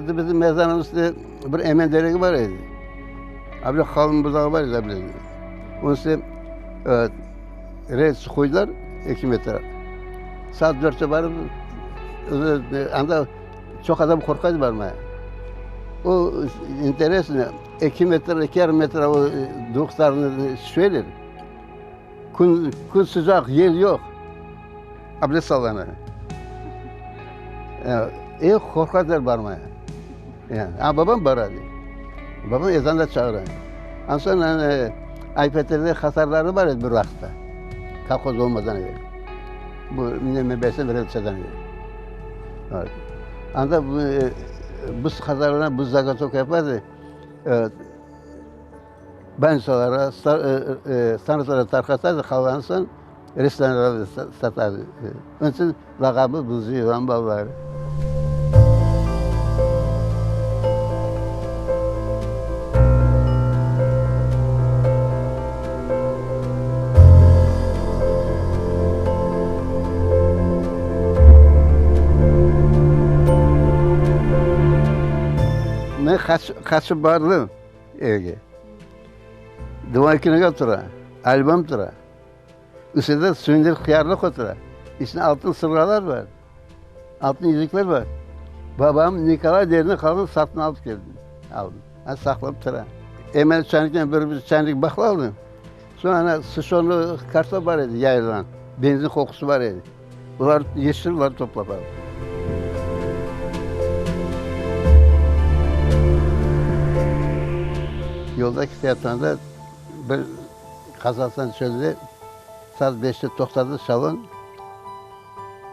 Anda bizim mezarnıñ üstünde bir emen teregi bar edi. Abile qalın buzağı bar edi abile. Onıñ üstüne rels qoydılar eki metr. Saat dörtte barıp, anda çoq adam qorqa edi barmaya. O, interesno, eki metr, eki yarım metr o duhlarnı şişeler. Kün, kün sıcaq, yel yoq. Abile sallana. E, qorqadılar barmaya. Yani, a babam bara edi. Babam ezan da çağıra. Ondan soñ Aypetrde hasarları bar edi bir vaqıtta. Kolhoz olmadan evel. Bu men bilsem revolyutsiyadan evel. Evet. Anda buz hasarlarına buz zagotovka yapardı. Evet. Bansalara, stantsiyalara tarqatardı, qalğanı soñ restoranlarda satardı. Onıñ içün lağabı Buzlu yılan balaları. Men qaçıp bardım. Evge. Duvar kinoga tura, albom tura. Üstünde sündir hıyarlıq otura. İçinde altın sırğalar bar. Altın yüzükler bar. Babam Nikolay devrinde qalğan satın alıp keldim. Aldım. Ana saqlap tura. Emel çaynikten bir bir çaynik baqla aldım. Soñ ana suşonlı kartof bar edi yayılğan. Benzin qoqusı bar edi. Bular yetiştirip, bular toplap aldı. Yolda keteyatqanda bir Qazahstan çölde saat beşte toqtadı şalon.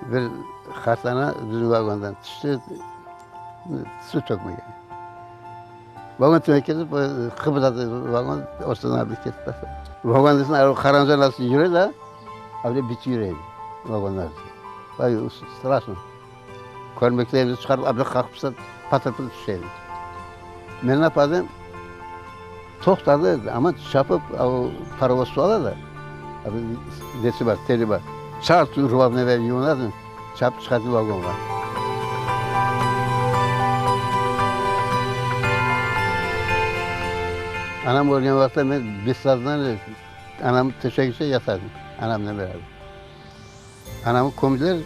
Bir qartana bizim vagondan tüşti, suv tökmege. Vagon tübüne ketip, qıbırdadı vagon, ortadan avdet ketip başladı. Vagon deseñ, qaranca nasıl yüre da, avdet bit yüre edi vagonlar. Vay, straşno. Kölmeklerimizni çıqarıp, avdet qaqıp patır-patır tüşe edik. Men ne yapardım? Toqtadı, amma çapıp, o parovoz su ala da, nesi bar, teli bar. Çart urubamnı berip yuvunardım, çapıp çıqardım vagonğa. Anam ölgen vaqıtta men bessaznan anamnıñ töşeginde yatardım, anamnen beraber. Anamnı kömdiler,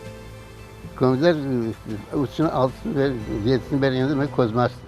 kömdiler, üçüni, altısını, yedisini bergende men közümi açtım.